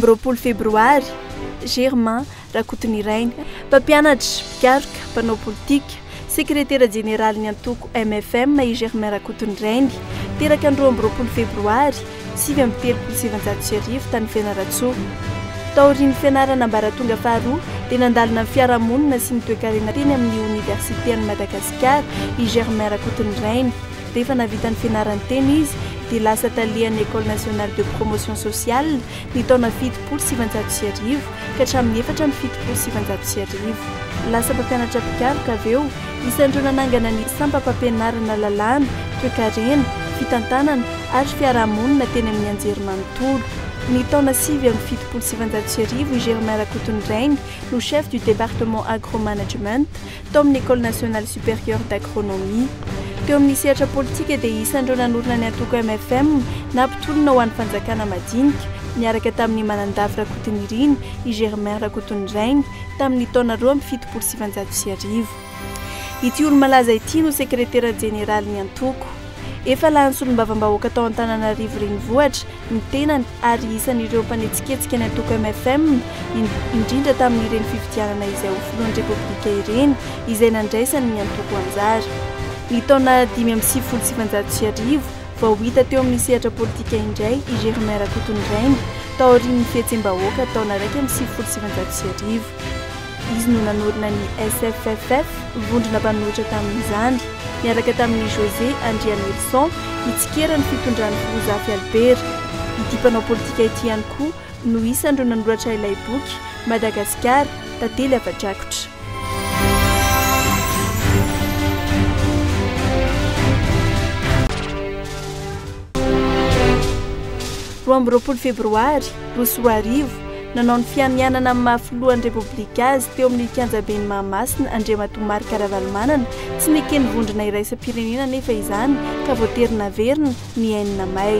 22 febroary, Germain Rakotonirainy, mpampianatra, mpikaroka, mpanao politika, sekretera jeneralin'ny antoko mfm i Germain Rakotonirainy, teraka ny 22 febroary 1939 tany Fianarantsoa. Taorian'ny fianarana ambaratonga faharoa dia nandalina ny fiarahamonina sy ny toekarena teny amin'ny Oniversitean'i Madagasikara i Germain Rakotonirainy. Rehefa nahavita ny fianarany teny izy dia lasa talehan'ny Ecole Nationale de Promotion Sociale ny taona 1970 ka hatramin'ny 1974. Lasa mpampianatra mpikaroka avy eo, isan'ireo nanangana ny sampam-pampianarana lalàna, toekarena, fitantanana ary fiarahamonina teny amin'ny anjerimanontolo. Ny taona 1979 i Germain Rakotonirainy no chef du département agro-management tao amin'ny Ecole Nationale Supérieure d'Agronomie. Teo amin'ny sehatra politika dia isan'ireo nanorina ny antoko mfm na mpitolona ho an'ny fanjakana madinika, niaraka tamin'i Manandafy Rakotonirina i Germain Rakotonirainy tamin'ny taona 1972. Ity olo-malaza ity no sekretera jeneralin'ny antoko. Efa lany solombavambahoaka tao Antananarivo Renivohitra ny tenany ary isan'ireo mpanetsiketsika ny antoko mfm, indrindra tamin'ireny fifidianana izay ho filohan'ny Repoblika ireny, izay nandraisany ny antoko anjara. Ny taona 1995 vao hita teo amin'ny sehatra politika indray i Germain Rakotonirainy, taorian'ny fihetsembahoaka taona 1991. Izy no nanorina ny SFFF, vondrona mpanohitra tamin'izany, niaraka tamin'i José Andrianoelison, hitsikera ny fitondran'ny filoha Zafy Albert. Ity mpanao politika ity ihany koa no isan'ireo nanoratra ilay boky Madagasikara, tantely afa-drakotra. 22 febroary 2002, nanao ny fianianana amin'ny maha filohan'ny Repoblika azy teo amin'ny kianjaben'i Mahamasina Andriamatoa Marc Ravalomanana, tsy neken'ny vondrona iraisam-pirenena anefa izany ka voatery naverina ny enina may.